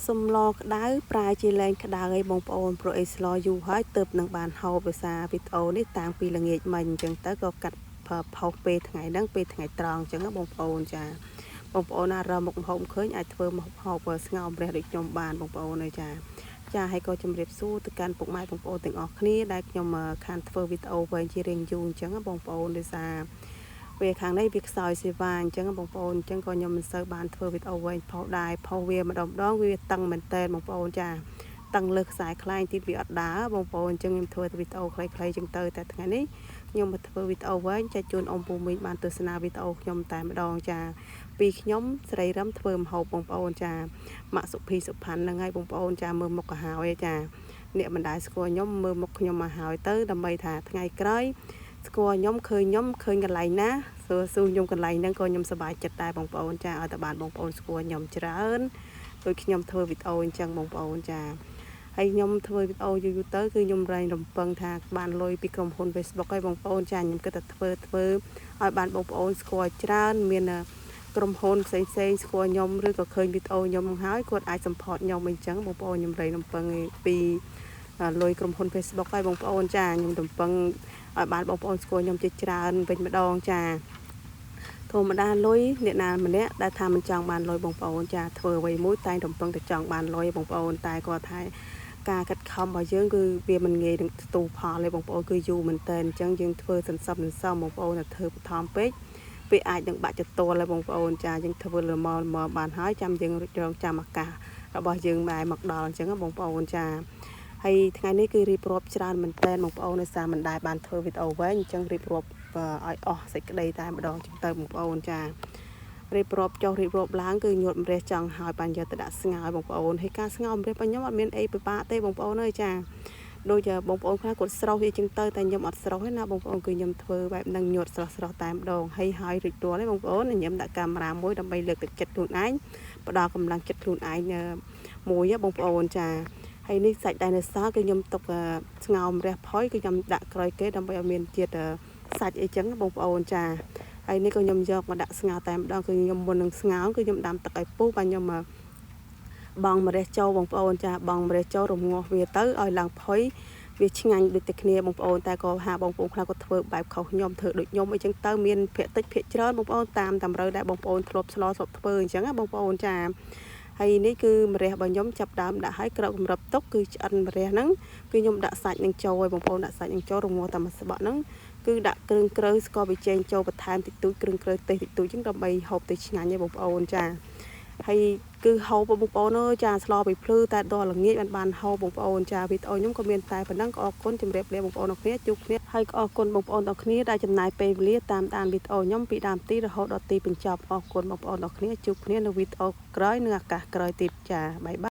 សម្លក្តៅប្រែជាលែងក្តៅអីបងប្អូនព្រោះអីស្លយូរហើយទើបនឹងបានហូបដោយសារវីដេអូនេះតាំងពីល្ងាចមិញអញ្ចឹងទៅក៏កាត់ផុសពេលថ្ងៃហ្នឹងពេលថ្ងៃត្រង់អញ្ចឹងបងប្អូនចាបងប្អូនណារកមុខម្ហូបឃើញអាចធ្វើម្ហូបស្ងោរម្រះដូចខ្ញុំបានបងប្អូនអើយចាចាហើយក៏ជម្រាបសួរទៅកាន់ពុកម៉ែបងប្អូនទាំងអស់គ្នាដែលខ្ញុំខានធ្វើវីដេអូវែងជារៀងយូរអញ្ចឹងបងប្អូនដោយសារវាខាងនេះវាខ្សោយសេវាអញ្ចឹងបងប្អូនអញ្ចឹងក៏ខ្ញុំមិនសូវបានធ្វើវីដេអូវែងផុសដែរផុសវាម្ដងម្ដងវាតឹងមែនតើបងប្អូនចាតឹងលើសខ្សែខ្លែងទៀតវាអត់ដើរបងប្អូនអញ្ចឹងខ្ញុំធ្វើវីដេអូខ្លីៗអញ្ចឹងទៅតែថ្ងៃនេះខ្ញុំមកធ្វើវីដេអូវែងចែកជូនអ៊ំពូមីងបានទស្សនាវីដេអូខ្ញុំតែម្ដងចាពីខ្ញុំស្រីរឹមធ្វើម្ហូបបងប្អូនចាម៉ាក់សុភីសុផាន់ហ្នឹងហើយបងប្អូនចាមើលមុខក៏ហើយចាអ្នកមិនដែលស្គាល់ខ្ញុំមើលមុខខ្ញុំមកហើយទៅដើម្បីថាថ្ងៃក្រោយស្គាល់ខ្ញុំឃើញខ្ញុំឃើញកន្លែងណាសួរស៊ូខ្ញុំកន្លែងហ្នឹងក៏ខ្ញុំសប្បាយចិត្តដែរបងប្អូនចាឲ្យតែបានបងប្អូនស្គាល់ខ្ញុំច្រើនដូចខ្ញុំធ្វើវីដេអូអញ្ចឹងបងប្អូនចាហើយខ្ញុំធ្វើវីដេអូយូរៗទៅគឺខ្ញុំរែងរំពឹងថាបានលុយពីក្រុមហ៊ុន Facebook ហើយបងប្អូនចាខ្ញុំគិតថាធ្វើធ្វើឲ្យបានបងប្អូនស្គាល់ច្រើនមានក្រុមហ៊ុនផ្សេងផ្សេងស្គាល់ខ្ញុំឬក៏ឃើញវីដេអូខ្ញុំហើយគាត់អាច support ខ្ញុំអញ្ចឹងបងប្អូនខ្ញុំរែងរំពឹងពីលុយក្រុមហ៊ុន Facebook ហើយបងប្អូនចាខ្ញុំរំពឹងឲ្យបានបងប្អូនស្គាល់ខ្ញុំជាច្រើនវិញម្ដងចាធម្មតាលុយអ្នកណាម្នាក់ដែលថាមិនចង់បានលុយបងប្អូនចាធ្វើអ្វីមួយតែងរំពឹងតែចង់បានលុយបងប្អូនតែគាត់ថាការកាត់ខំរបស់យើងគឺវាមិនងាយនឹងស្ទូផលទេបងប្អូនគឺយូរមែនតើអញ្ចឹងយើងធ្វើសន្សំសន្សំបងប្អូនតែធ្វើបន្ថមពេកវាអាចនឹងបាក់ចតលហើយបងប្អូនចាយើងធ្វើល្មមល្មមបានហើយចាំយើងរងចាំឱកាសរបស់យើងដែរមកដល់អញ្ចឹងបងប្អូនចាហើយថ្ងៃនេះគឺរៀបរាប់ច្រើនមែនតើបងប្អូនដោយសារមិនដែលបានធ្វើវីដេអូវែងអញ្ចឹងរៀបរាប់ឲ្យអស់សេចក្តីតែម្ដងចឹងទៅបងប្អូនចារៀបរាប់ចុះរៀបរាប់ឡើងគឺញាត់ម្រះចង់ហើយបានយកទៅដាក់ស្ងោរបងប្អូនហើយការស្ងោរម្រះរបស់ខ្ញុំអត់មានអីពិបាកទេបងប្អូនអើយចាដូចបងប្អូនខ្លះគាត់ស្រោះអីចឹងទៅតែខ្ញុំអត់ស្រោះទេណាបងប្អូនគឺខ្ញុំធ្វើបែបហ្នឹងញាត់ស្រស់ស្រស់តែម្ដងហើយហើយរួចរាល់ទេបងប្អូនខ្ញុំដាក់កាមេរ៉ាមួយដើម្បីលើកទឹកចិត្តខ្លួនឯងផ្ដល់កម្លាំងចិត្តខ្លួនឯងមួយបងប្អូនចាហើយនេះសាច់ដៃណូស័រគឺខ្ញុំទុកស្ងោរម្រះផុយគឺខ្ញុំដាក់ក្រោយគេដើម្បីឲ្យមានជាតិសាច់អីចឹងបងប្អូនចាហើយនេះក៏ខ្ញុំយកមកដាក់ស្ងោរតែម្ដងគឺខ្ញុំមុននឹងស្ងោរគឺខ្ញុំដាំទឹកឲ្យពុះបាទខ្ញុំបងម្រះចូលបងប្អូនចាបងម្រះចូលរងាស់វាទៅឲ្យឡើងផុយវាឆ្ងាញ់ដូចតែគ្នាបងប្អូនតែក៏ហាបងប្អូនខ្លះក៏ធ្វើបែបខុសខ្ញុំធ្វើដូចខ្ញុំអីចឹងទៅមានភាគតិចភាគច្រើនបងប្អូនតាមតម្រូវដែលបងប្អូនធ្លាប់ស្លស្លធ្វើអញ្ចឹងណាបងប្អូនចាហើយនេះគឺម្រះរបស់ខ្ញុំចាប់ដើមដាក់ឲ្យក្រោកកម្រិបទុកគឺឆ្អិនម្រះហ្នឹងគឺខ្ញុំដាក់សាច់នឹងចូលឲ្យបងប្អូនដាក់សាច់នឹងចូលរងាស់តែមួយស្បក់ហ្នឹងគឺដាក់គ្រឿងក្រៅស្ករប៊ីចេងចូលបន្ថែមតិចតួចគ្រឿងក្រៅទេសតិចតួចចឹងដើម្បីហូបទៅឆ្ងាញ់ឯងបងប្អូនចាហើយគឺហូបបងប្អូនអើយចាស្លពីភ្លឺតែដល់ល្ងាចបានបានហូបបងប្អូនចាវីដេអូខ្ញុំក៏មានតែប៉ុណ្ណឹងក៏អរគុណជម្រាបលាបងប្អូនអរគ្នាជួបគ្នាហើយក៏អរគុណបងប្អូនទាំងគ្នាដែលចំណាយពេលវេលាតាមដានវីដេអូខ្ញុំពីដើមទីរហូតដល់ទីបញ្ចប់អរគុណបងប្អូនទាំងគ្នាជួបគ្នានៅវីដេអូក្រោយនិងឱកាសក្រោយទៀតចាបាយបាយ។